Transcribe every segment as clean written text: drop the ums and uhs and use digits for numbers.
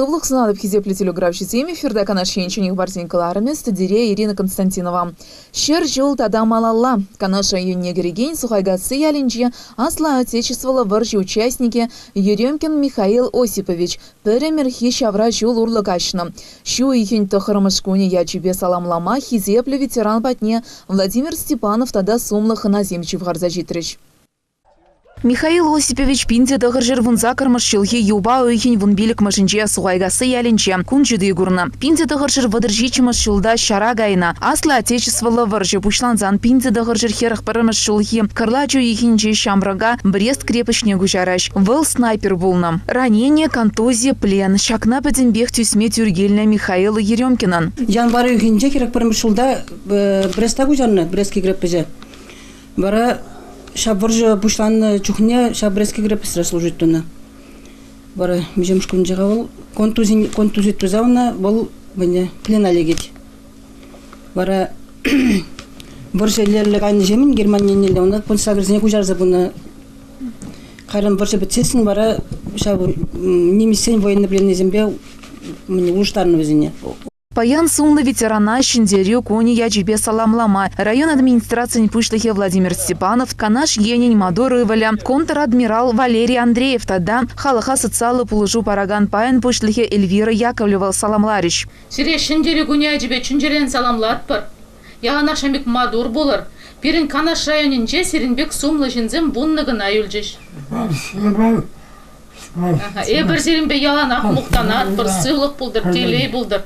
Сывлӑх сунатӑп, хисеплӗ телеграфҫӑсем. Эфирта Канаш ен ҫӗнӗ хыпарсен кӑларӑмӗ, студире Ирина Константинова. 100 ҫул тата малалла. Канаш районне кӗрекен Сухайкасси ялӗнче Аслӑ Отечествӑллӑ вӑрҫӑ участникӗ Еремкин Михаил Осипович пӗр ӗмӗрхи ҫавра ҫул урлӑ каҫнӑ. Ҫу уйӑхӗн тӑххӑрмӗш кунӗ ячӗпе саламлама хисеплӗ ветеран патне Владимир Степанов тата сумлӑ хӑнасем ҫывхарса ҫитрӗҫ. Михаил Осипович 1918-мӗш ҫулхи юпа уйӑхӗн 15-мӗшӗнче Сухайкасси ялӗнче кун ҫути курнӑ. 1937-мӗш ҫулта ҫара кайнӑ. Аслӑ Отечествӑллӑ вӑрҫӑ пуҫлансан 1941-мӗш ҫулхи кӑрлач уйӑхӗнче ҫамрӑка Брест крепоҫне куҫараҫ. Вӑл снайпер пулнӑ. Ранени, контузи, плен. Ҫакна пӗтӗмпех тӳсме тӳр килнӗ Михаил Еремкинӑн. Январь уйӑхӗнче 41-мӗш ҫулта Бреста куҫарнӑ, Брестский крепоҫе. Вара ҫав вӑрҫӑ пуҫланнӑ чухне ҫав Брестский крепостьра служить тунӑ. Вара миҫемӗш кунче-ха вӑл контузин контузит туса ӑна вӑл мӗне плена лекет. Вара вӑрҫӑ илерлӗ кайнӑҫемӗн Германине ӑна концлагерьсене куҫарса пынӑ. Кайран вӑрҫӑ пӗтсессӗн вара ҫав нимӗҫсен военнопленнӑйсемпе улӑштарнӑ вӗсене. Паян сумлӑ ветерана Ҫӗнтерӳ кунӗ ячӗпе саламлама район администрацийӗн пуҫлӑхӗ Владимир Степанов, Канаш енӗн маттур ывӑлӗ, контр-адмирал Валерий Андреев тата халӑха социаллӑ пулӑшу паракан пайӑн пуҫлӑхӗ Эльвира Яковлева саламларӗҫ. Сире Ҫӗнтерӳ кунӗ ячӗпе чун-чӗререн саламлатпӑр. Яланах ҫавӑн пек маттур пулӑр. Пирӗн Канаш районӗнче сирӗн пек сумлӑ ҫынсем 10 кӑна юлчӗҫ. Эпир сирӗнпе яланах мухтанатпӑр, сывлӑх пултӑр, телей пултӑр.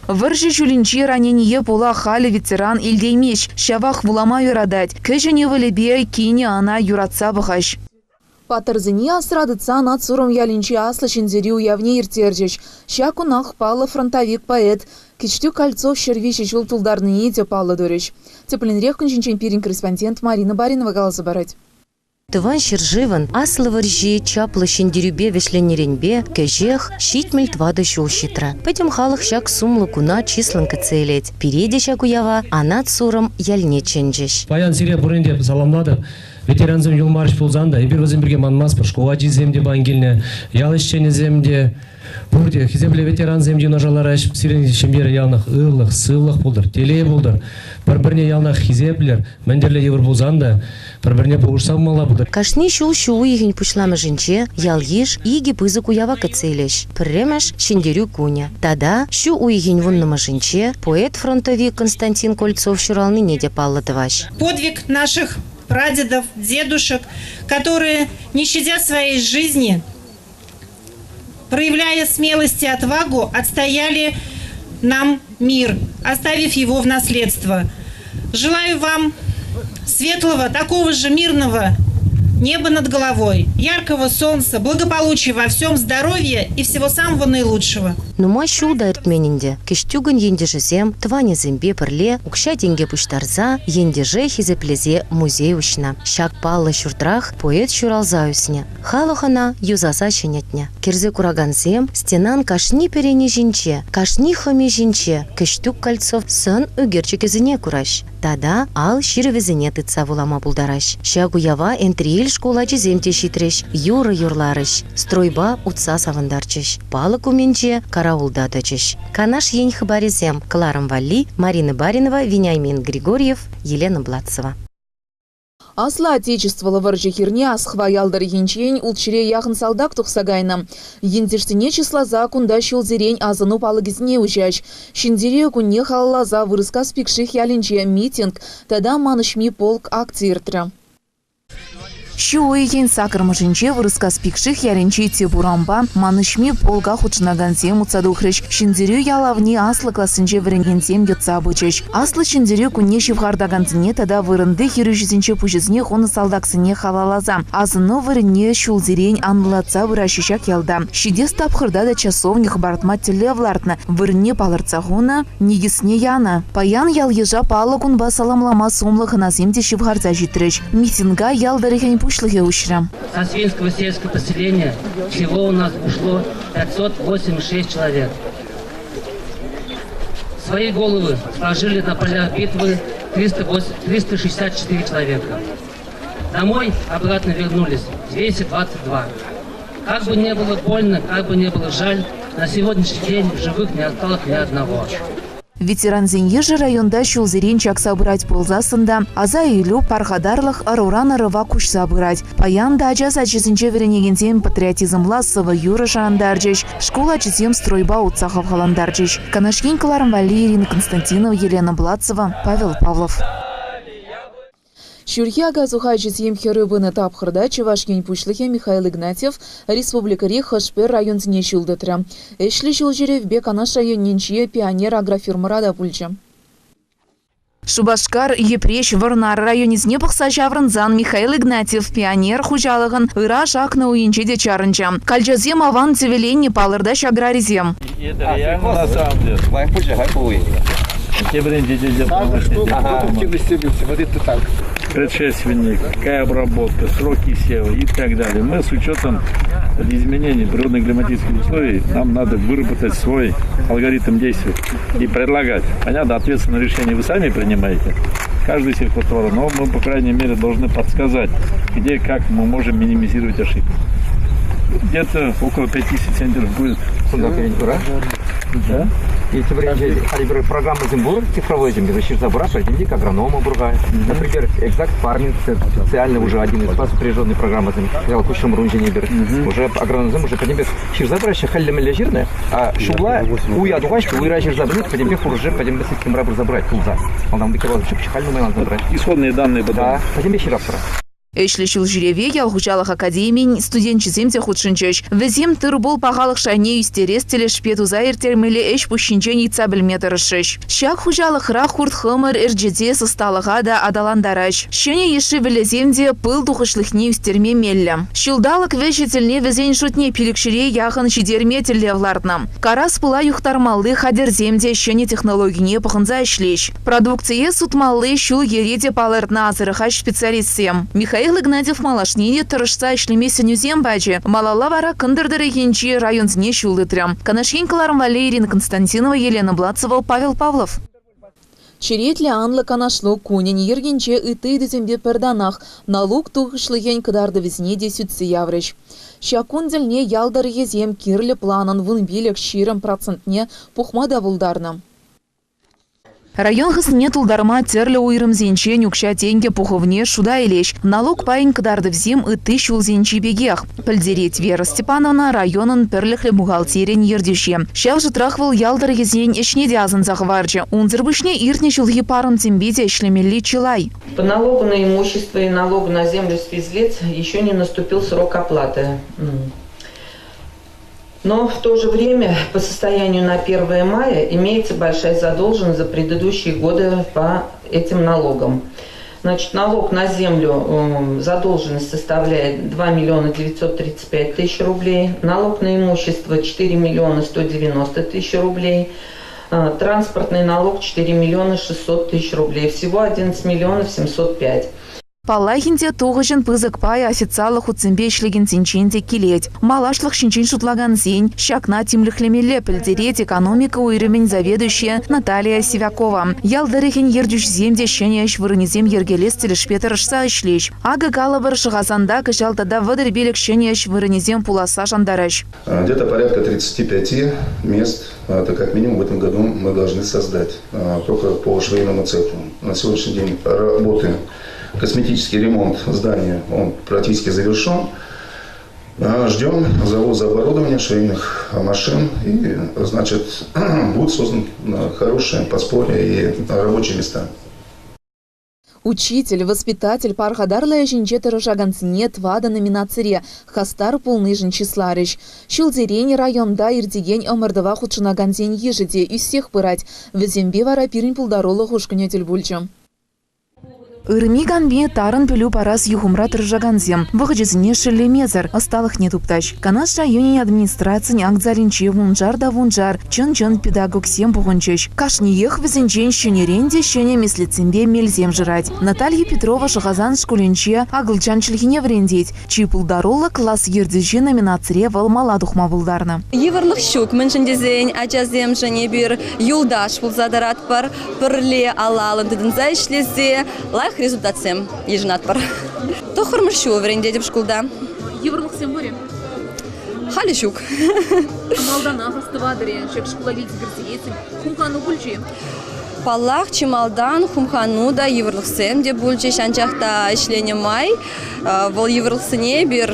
Вӑрҫӑ ҫулӗнчи ранение пула халӗ ветеран илтеймест, ҫавах вулама юратать. Кӗҫӗн ывӑлӗпе кинӗ ӑна юратса пӑхаҫ. Паттӑрсене асра тытса Анат Сурӑм ялӗнчи Аслӑ Ҫӗнтерӳ уявне ирттерчӗҫ. Ҫак кунах паллӑ фронтовик-поэт Кӗҫтюк Кольцов 103 ҫул тултарнине те паллӑ турӗҫ. Тӗплӗнрех кун ҫинчен пирӗн корреспондент Марина Баринова каласа парать. Тӑван ҫӗршывӑн Аслӑ вӑрҫи чаплӑ ҫӗнтерӳпе вӗҫленнӗренпе кӗҫех 74 ҫул ҫитрӗ. Пӗтӗм халӑх ҫак сумлӑ куна чыслӑн кӗтсе илет. Пире те ҫак уява Анат Сурӑм ялне чӗнчӗҫ. Паян сире пурин те саламлатӑп. Ветерансем юлмарӗҫ пулсан та эпир вӗсем пирки манмастпӑр. Шкул ачисем те паян килнӗ, ял ӗҫченӗсем те. Пурте хисеплӗ ветерансем юнашар лараҫ. Сирӗн ҫемьере яланах ырлӑх, сывлӑх пултӑр, телей пултӑр. Пӗр-пӗрне яланах хисеплӗр. Мӗн тӗрлӗ йывӑр пулсан та пӗр-пӗрне пулӑшса пымалла пултӑр. Кашни ҫул ҫу уйӑхӗн пуҫламӑшӗнче ял-йыш икӗ пысӑк уява кӗтсе илӗҫ. Пӗрремӗш, Ҫӗнтерӳ кунӗ. Тата ҫу уйӑхӗн вуннӑмӗшӗнче поэт-фронтовик Константин Кольцов ҫуралнине те паллӑ тӑваҫ. Подвиг наших прадедов, дедушек, которые, не щадя своей жизни, проявляя смелость и отвагу, отстояли нам мир, оставив его в наследство. Желаю вам светлого, такого же мирного неба над головой, яркого солнца, благополучия во всем, здоровья и всего самого наилучшего. Нумай ҫул та иртмен ӗнтӗ. Кӗҫтюкӑн ентешӗсем тӑванӗсемпе пӗрле укҫа-тенке пуҫтарса ентеше хисеплесе музей уҫнӑ. Ҫак паллӑ ҫуртрах поэт ҫуралса ӳснӗ. Халӑх ӑна юсаса ҫӗнетнӗ. Кӗрсе куракансем стенан кашни пӗрени ҫинче, кашни хӑми ҫинче Кӗҫтюк Кольцов сӑн ӳкерчӗкӗсене кураҫ тата ал ҫырӑвӗсене тытса вулама пултараҫ. Ҫак уява Энтриел шкул ачисем те ҫитрӗҫ, юрӑ юрларӗҫ, стройпа утса савӑнтарчӗҫ, палӑк умӗнче караулта тӑчӗҫ. Канаш ен хыпарӗсем кӑларӑм валли Марина Баринова, Вениамин Григорьев, Елена Блацева. Аслӑ Отечествӑллӑ вӑрҫӑ хирне Асхва ял тӑрӑхӗнчен ултҫӗре яхӑн салтак тухса кайнӑ. Ентешсене чысласа кунта ҫулсерен асӑну палӑкӗсене уҫаҫ. Ҫӗнтерӳ кунне халалласа Вырӑскас Пикших ялӗнче митинг тата Манӑҫми полк акци иртрӗ. Ҫу уйӑхӗн саккӑрмӗшӗнче Вырӑскас Пикших ялӗнчи тӗп урампа Манӑҫми полка хутшӑнакансем утса тухрӗҫ. Ҫӗнтерӳ ялавне аслӑ классенче вӗренекенсем йӑтса пычӗҫ. Аслӑ Ҫӗнтерӳ кунне ҫывхартакансене тата вырӑнти хирӗҫӳсенче пуҫӗсене хунӑ салтаксене халалласа асӑну вырӑнне ҫулсерен анлӑлатса пыраҫҫӗ ҫак ялта. Ҫитес тапхӑрта та часовня хӑпартма тӗллев лартнӑ, вырӑнне палӑртса хунӑ, никӗсне янӑ. Паян ял-йыша паллӑ кунпа саламлама сумлӑ хӑнасем те ҫывхарса ҫитрӗҫ. Митинга ял тӑрӑхӗн пуҫлӑхӗ уҫрӗ. Со Свинского сельского поселения всего у нас ушло 586 человек. Свои головы сложили на полях битвы 364 человека. Домой обратно вернулись 222. Как бы не было больно, как бы не было жаль, На сегодняшний день в живых не осталось ни одного. Ветерансен йышӗ районта ҫулсерен чакса пырать пулсассӑн та аса илӳ, пархатарлӑх ӑруран ӑрӑва куҫса пырать. Паян та ача сачӗсенче вӗренекенсем патриотизмла сӑвӑ-юрӑ шӑрантарчӗҫ, шкул ачисем стройпа утса хавхалантарчӗҫ. Канаш ен кӑларӑм валли Ирина Константинова, Елена Блацева, Павел Павлов. Ҫурхи ака-суха ӗҫӗсем хӗрӳ пынӑ тапхӑрта Чӑваш Ен Пуҫлӑхӗ Михаил Игнатьев республикӑри хӑш-пӗр районсене ҫул тытрӗ. Ӗҫлӗ ҫул ҫӳревпе Канаш районӗнчи Пионер агрофирмӑра та пулчӗ. Шупашкар, Йӗпреҫ, Вӑрнар районӗсене пӑхса ҫаврӑнсан Михаил Игнатьев Пионер хуҫалӑхӑн ыраш акнӑ уйӗнче те чарӑнчӗ. Калчасем аван тӗвӗленнӗ, палӑртаҫҫӗ аграрисем. Это реально на самом деле. Лайӑх пулчӗ, хай Вот это так. Предшественник, какая обработка, сроки сева и так далее. Мы с учетом изменений природно-климатических условий, нам надо выработать свой алгоритм действий и предлагать. Понятно, ответственное решение вы сами принимаете, каждый сельхозтовар, но мы, по крайней мере, должны подсказать, где, как мы можем минимизировать ошибки. Где-то около 50 центнеров будет. Да? И теперь программӑсем пур, цифровой земле ҫырса пыратпӑр, дневник агронома пур-ха. Например, Exact Farming, специально уже один из сопряженной программӑсем. Взял куҫрӑмӑр ун ҫине пӗр. Уже агрономсем уже пӗтӗмпех ҫырса пыраҫҫӗ, хӗлле-мӗнле ҫырнӑ, а ҫулла уя тухаҫҫӗ, уйра ҫырса пынӑ, пӗтӗмпех уже пӗтӗмпе системӑра пырса пырать тулса. Малтан халь нумайланса пырать. Исходные данные потом. Да, пӗтӗмпе ҫыратпӑр. Ӗҫлӗ ҫул ҫӳреве ял хуҫалӑх академийӗн студенчӗсем те хутшӑнчӗҫ. Вӗсем тыр-пул пахалӑх шайне ӳстерес тӗлӗшпе туса ирттермелли ӗҫ-пуҫ ҫинчен ыйтса пӗлме тӑрӑшрӗҫ. Ҫак хуҫалӑхра хурт-хӑмӑр ӗрчетес ӑсталӑха та аталантараҫ. Ҫӗнӗ йышши вӗллесем те пыл тухӑҫлӑхне ӳстерме меллӗ. Ҫулталӑк вӗҫӗ тӗлне вӗсен шутне пилӗкҫӗре яхӑн ҫитерме тӗллев лартнӑ. Карас пыла юхтармалли хатӗрсем те ҫӗнӗ технологине пӑхӑнса ӗҫлеҫ. Продукцие сутмалли ҫул-йӗре те палӑртнӑ асӑрхаҫ специалистсем. Михаил Игнатьев малашне те тӑрӑшса ӗҫлеме сӗнӳсем пачӗ. Малалла вара кӑнтӑр тӑрӑхӗнчи районсене ҫул тытрӗ. Канаш ен кӑларӑм валли Ирина Константинова, Елена Блацева, Павел Павлов. Черетлӗ анлӑ канашлу кунӗн йӗркинче ытти ыйтусемпе пӗр танах налук тухӑҫлӑхӗн кӑтартӑвӗсене те сӳтсе яврӗҫ. Ҫак кун тӗлне ял тӑрӑхӗсем кирлӗ планӑн 15-20 процентне пухма та пултарнӑ. Район хыснине тултарма тӗрлӗ уйрӑмсенчен укҫа-тенкӗ пухӑвне шута илеҫ. Налук пайӗн кӑтартӑвӗсем ытти ҫулсенчи пекех, пӗлтерет Вера Степановна районӑн пӗрлӗхлӗ бухгалтерийӗн ертӳҫи. Ҫав шутрах вӑл ял тӑрӑхӗсен ӗҫне те асӑнса хӑварчӗ. Унсӑр пуҫне иртнӗ ҫулхи парӑмсемпе те ӗҫлемелли чылай. По налогу на имущество и налогу на землю с физлиц еще не наступил срок оплаты. Но в то же время по состоянию на 1 мая имеется большая задолженность за предыдущие годы по этим налогам. Значит, налог на землю задолженность составляет 2 миллиона 935 тысяч рублей, налог на имущество 4 миллиона 190 тысяч рублей, транспортный налог 4 миллиона 600 тысяч рублей. Всего 11 миллионов 705. Паллах ӗнтӗ, тухӑҫӑн пысӑк пайӗ официаллӑ хутсемпе ӗҫлекенсенчен те килет. Малашлӑх ҫинчен шутлакансен ҫакна тимлӗхлемелле, пӗлтерет экономика уйрӑмӗн заведующийӗ Наталия Сивякова. Ял тӑрӑхӗн ертӳҫисем те ҫӗнӗ ӗҫ вырӑнӗсем йӗркелес тӗлӗшпе тӑрӑшса ӗҫлӗҫ. Акӑ калӑпӑр, Шӑхасанта кӑҫал тата 35 ҫӗнӗ ӗҫ вырӑнӗсем пуласса шантараҫ. Где-то порядка 35 мест, это как минимум в этом году мы должны создать только по швейному цеху. На сегодняшний день работы, косметический ремонт здания, он практически завершен. Ждем завоза оборудования, швейных машин и, значит, будет создан хорошее подспорье и рабочие места. Учитель, воспитатель пархатарлӑ ӗҫӗнче тӑрӑшакансене тӑватӑ номинацире хастар пулнишӗн чысларӗҫ. Ҫулсерен районта иртекен ӑмӑртӑва хутшӑнакансен йышӗ те ӳссех пырать. Вӗсемпе вара пирӗн пултарулӑх ушкӑнӗ тӗл пулчӗ. Ырми-канми тарӑн пӗлӳ парас юхӑмра тӑрӑшакансем вӑхӑчӗсене шеллемесӗр ӑсталӑхне туптаҫ. Канаш районӗн администрацийӗн акт залӗнче вуншар та вуншар чӑн-чӑн педагогсем пухӑнчӗҫ. Кашниех вӗсенчен ҫӗнӗрен те ҫӗнӗ меслетсемпе мелсем шырать. Наталья Петрова Шӑхасан шкулӗнче акӑлчан чӗлхине вӗрентет. Чи пултаруллӑ класс ертӳҫи номинацире вӑл мала тухма пултарнӑ. Йывӑрлӑх ҫук, мӗншӗн тесен ачасемшӗн эпир юлташ пулса тӑратпӑр, пӗрле алла-аллӑн тытӑнса ӗҫлесе лайӑх результатсем йышӑнатпӑр. Тӑххӑрмӗш ҫул вӗрентетӗп шкулта. Йывӑрлӑхсем пур-и? Халӗ ҫук. Малтанах астӑватӑр-и, ҫак шкула килсе кӗрсен хумхану пулчӗ-и? Паллах, чи малтан хумхану та, йывӑрлӑхсем те пулчӗҫ, анчах та ӗҫленӗ май вӑл йывӑрлӑхсене эпир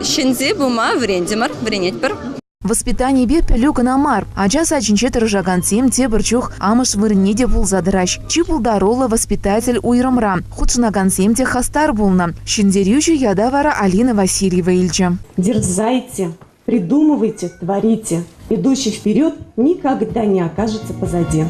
ҫӗнсе пыма вӗрентӗмӗр, вӗренетпӗр. Воспитанипе пӗлӳ кӑна мар, ача сачӗнче тӑрӑшакансем тепӗр чух амӑш вырӑнне те пулса тӑраҫ. Чи пултаруллӑ воспитатель уйрӑмра. Хутшӑнакансем те хастар пулнӑ. Ҫӗнтерӳҫӗ ята вара Алина Васильева илчӗ. Дерзайте, придумывайте, творите. Идущий вперед никогда не окажется позади.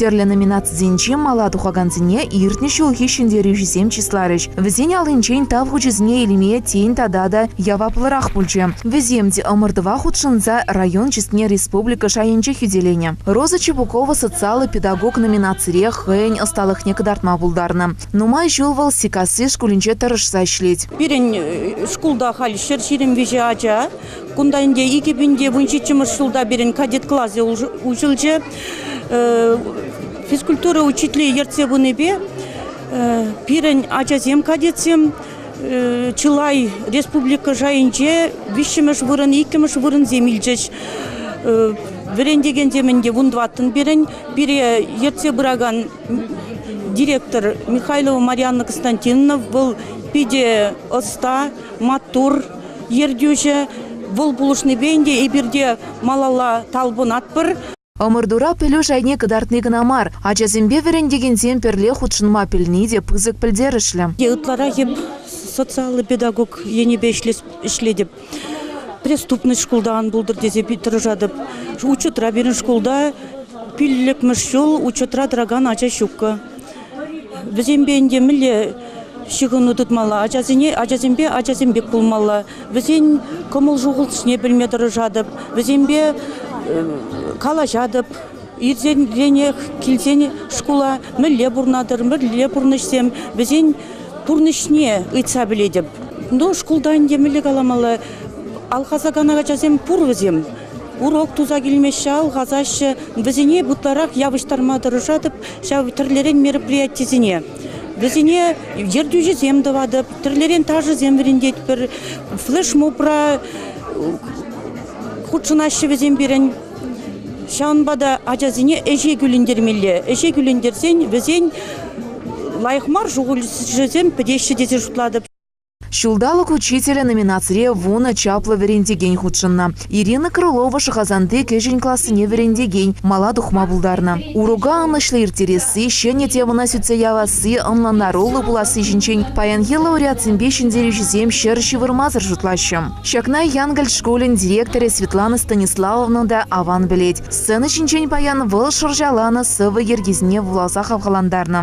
Тӗрлӗ номинацисенче мала тухакансене иртнӗ ҫулхи ҫӗнтерӳҫӗсем чысларӗҫ. Вӗсен аллинчен тав хучӗсене илме тен тата та яваплӑрах пулчӗ. Вӗсем те ӑмӑртӑва хутшӑнса район чысне республика шайӗнче хӳтӗленӗ. Роза Чебукова социаллӑ педагог номинацире хӑйӗн ӑсталӑхне кӑтартма пултарнӑ. Нумай ҫул вӑл Сиккасси шкулӗнче тӑрӑшса ӗҫлет. Пирӗн шкулта халь 123 ача. Кунта ӗнтӗ 2017 ҫулта пирӗн кадет класӗ уҫӑлчӗ. Физкультура учителӗ ертсе пынипе пирӗн ачасем, кадетсем чылай республика шайӗнче виҫҫӗмӗш вырӑн, иккӗмӗш вырӑнсем илчӗҫ. Вӗрентекенсем ӗнтӗ 14-ӑн пирӗн. Пире ертсе пыракан директор Михайлова Марианна Константиновна, вӑл питӗ ӑста, маттур ертӳҫӗ. Вӑл пулӑшнипе ӗнтӗ эпир те малалла талпӑнатпӑр. Ӑмӑртура пӗлӳ шайне кӑтартни кӑна мар, ачасемпе вӗрентекенсем пӗрле хутшӑнма пӗлни те пысӑк пӗлтерӗшлӗ. Ытларах эп социаллӑ педагог енӗпе ӗҫлетӗп. Преступность шкулта ан пултӑр тесе тӑрӑшатӑп. Учетра пирӗн шкулта пиллӗкмӗш ҫул учетра тӑракан ача ҫуккӑ. Вӗсемпе ӗнтӗ мӗнле ҫыхӑну тытмалла? Ачасене ачасемпе ачасем пек пулмалла. Вӗсен кӑмӑл-шухӑшне пӗлме тӑрӑшатӑп. Вӗсемпе калаҫатӑп. Ирсеренех килсен шкула мӗнле пурӑнатӑр, мӗнле пурнӑҫсем, вӗсен пурнӑҫне ыйтса пӗлетӗп. Ну, шкулта ӗнтӗ мӗнле каламалла, алхасакан ачасем пур вӗсем. Урок туса килмеҫҫӗ, алхасаҫҫӗ. Вӗсене ытларах явӑҫтарма тӑрӑшатӑп ҫав тӗрлӗрен мероприятисене. Вӗсене ертӳҫӗсем тӑватӑп, тӗрлӗрен ташӑсем вӗрентетпӗр, флешмобра хутшӑнаҫҫӗ вӗсем пирӗн. Ҫавӑнпа та ачасене ӗҫе кӳлӗнтермелле. Ӗҫе кӳлӗнтерсен вӗсен лайӑх мар шухӑшӗсем пӗтеҫҫӗ тесе шутлатӑп. Ҫулталӑк учителӗ номинацире 10 чаплӑ вӗрентекен хутшӑннӑ. Ирина Крылова Шӑхасанти кӗҫӗн классене вӗрентекен мала тухма пултарнӑ. Урока ӑнӑҫлӑ ирттересси, ҫӗнӗ темӑна сӳтсе явасси, ӑнлантаруллӑ пуласси ҫинчен паянхи лауреатсемпе ҫӗнтерӳҫӗсем ҫӗр ҫывӑрмасӑр шутлаҫҫӗ. Ҫакна Янкӑлч шкулӗн директорӗ Светлана Станиславовна та аван пӗлет. Сцена ҫинчен паян вӑл шӑрҫаланӑ сӑвӑ йӗркисене вуласа хавхалантарнӑ.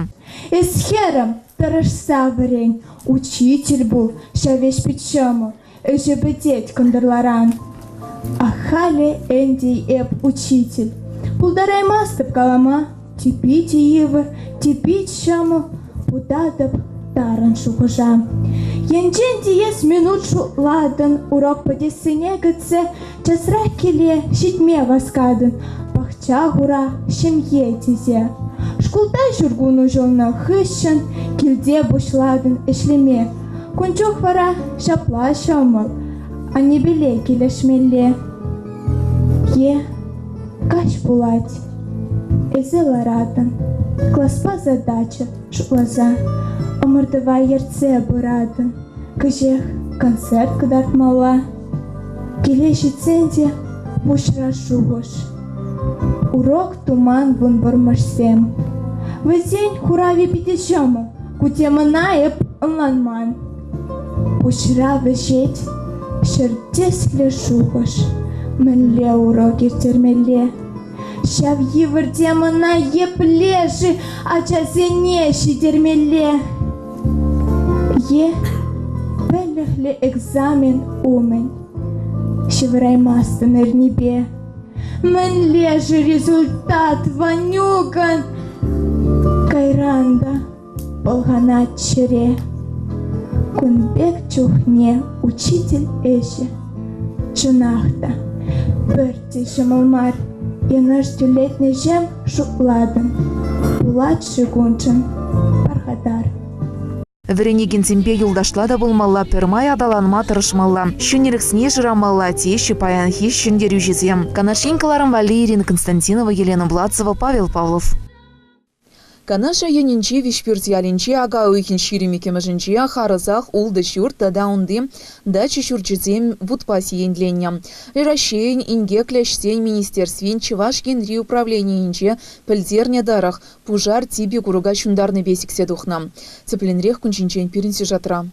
Эс хӗрӗм, тӑрӑшса вӗрен, учитель пул, ҫав ӗҫ пит ҫӑмӑл, ӗҫӗ пӗтет кӑнтӑрларан. Ах, халӗ ӗнтӗ эп учитель, пултараймастӑп калама, те питӗ йывӑр, те пит ҫӑмӑл, путатӑп тарӑн шухӑша. Енчен те эс минут шутлатӑн, урок пӗтессине кӗтсе часрах киле ҫитме васкатӑн, пахча хура, ҫемье тесе. Шкулта ҫуркун уҫӑлнӑ хыҫҫӑн килте пуҫлатӑн ӗҫлеме. Кун чух вара ҫапла ҫӑмӑл, аннепеле килӗшмелле. Е каҫ пулать, эсӗ ларатӑн, класпа задача шутласа ӑмӑртӑва ертсе пыратӑн. Кӗҫех концерт кӑтартмалла. Киле ҫитсен те пуҫра шухӑш. Урок туман вунпӗрмӗшсем. Вӗсен хуравӗ питӗ ҫӑмӑл, ку темӑна эп ӑнланман. Пуҫра вӗҫет ҫӗр тӗслӗ шухӑш, мӗнле урок ирттермелле? Ҫав йывӑр темӑна епле-ши ачасене ҫитермелле? Е пӗрлӗхлӗ экзамен умӗн ҫывӑраймастӑн эрнипе. Мӗнле-ши результат Ванюкӑн? Кайран та пӑлханать чӗре. Кун пек чухне учитель ӗҫӗ, чӑнах та, пӗртте ҫӑмӑл мар. Йӑнӑш тӳлетнӗҫем шутлатӑн, пулать-ши куншӑн пархатар. Вӗренекенсемпе юлташла та пулмалла, пӗрмай аталанма тӑрӑшмалла, ҫӗнӗлӗхсене шырамалла, теҫҫӗ паянхи ҫӗнтерӳҫӗсем. Канаш ен кӑларӑм валли Ирина Константинова, Елена Блацева, Павел Павлов. Канаш районӗнчи Виҫпӳрт ялӗнче ака уйӑхӗн 22-мӗшӗнче харӑсах ултӑ ҫурт тата унти дача ҫурчӗсем вутпа сиенленнӗ. Раҫҫейӗн Инкеклӗ ӗҫсен министерствин Чӑваш Енри управленийӗнче пӗлтернӗ тӑрӑх, пушар типӗ курӑка ҫунтарнипе сиксе тухнӑ. Тӗплӗнрех кун ҫинчен пирӗн сюжетра.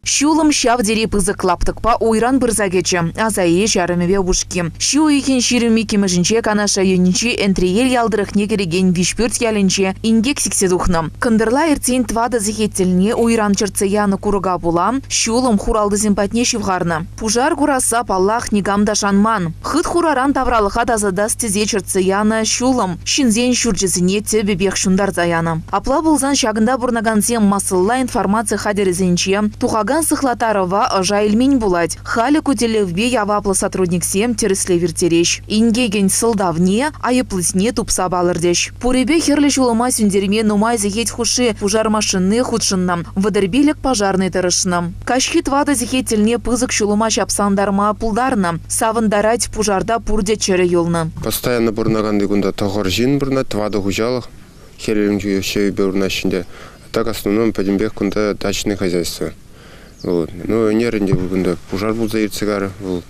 Ҫулӑм ҫав тери пысӑк лаптӑкпа уйран пырса кӗчӗ, аса илчӗ арӑмӗпе упӑшки. Ҫу уйӑхӗн 22-мӗшӗнче Канаш районӗнчи Энтриел ял тӑрӑхне кӗрекен Виҫпӳрт ялӗнче инкек сиксе тухнӑ. Кӑнтӑрла иртсен тӑватӑ сехет тӗлне уйран чӗртсе янӑ курӑка пула ҫулӑм хуралтӑсем патне ҫывхарнӑ. Пушар курасса, паллах, никам та шанман. Хыт хураран тавралӑха тасатас тесе чӗртсе янӑ ҫулӑм ҫынсен ҫурчӗсене тӗпӗпех ҫунтарса янӑ. Апла пулсан ҫакӑнта пурӑнакансем массӑлла информаци хатӗрӗсенче тухакан сыхлаттарӑва ӑша илмен пулать. Халӗ ку тӗллевпе яваплӑ сотрудниксем тӗрӗслев ирттереҫ. Инкекӗн сӑлтавне, айӑплисене тупса палӑртӗҫ. Пурӗпе хӗрлӗ ҫулӑма сӳнтерме нумай сехет хушши пушар машини хутшӑннӑ, 35 пожарнӑй тӑрӑшнӑ. Каҫхи тӑватӑ сехет тӗлне пысӑк ҫулӑма ҫапса антарма пултарнӑ. Савӑнтарать, пушарта пурте чӗрӗ юлнӑ. Постоянно пурӑнаканни кунта тӑхӑр ҫын пурӑнать, тӑватӑ хуҫалӑх хӗлӗн ҫӑвӗпе пурӑнаҫҫӗ ӗнтӗ. Так основном пӗтӗмпех кунта дачное хозяйство. Вот. Ну, ӗнер ӗнтӗ кунта пушар пулса иртсе карӗ. Вӑл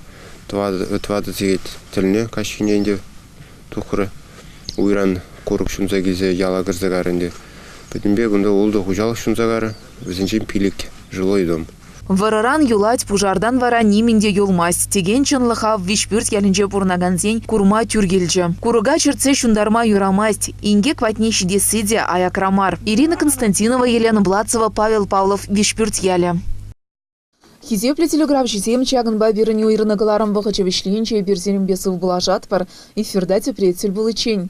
тӑватӑ сехет тӗлне каҫхине ӗнтӗ тухрӗ. Уйран курӑк ҫунса килсе яла кӗрсе карӗ ӗнтӗ. Пӗтӗмпе кунта ултӑ хуҫалӑх ҫунса карӗ. Вӗсенчен пилӗк жилой дом. Вӑрӑран юлать, пушартан вара нимӗн те юлмасть текен чӑнлӑха Виҫпӳрт ялӗнче пурӑнакансен курма тӳр килчӗ. Курӑка чӗртсе ҫунтарма юрамасть, инкек патне ҫитесси те аякра мар. Ирина Константинова, Елена Блацева, Павел Павлов, Виҫпӳрт ялӗ. Хисеплӗ телеграфҫӑсем, ҫакӑнпа пирӗн уйрӑннӑ кӑларӑм вӑхӑчӗ вӗҫленчӗ. Эпир сирӗнпе сывпуллашатпӑр. Эфирта тепре тӗл пуличчен.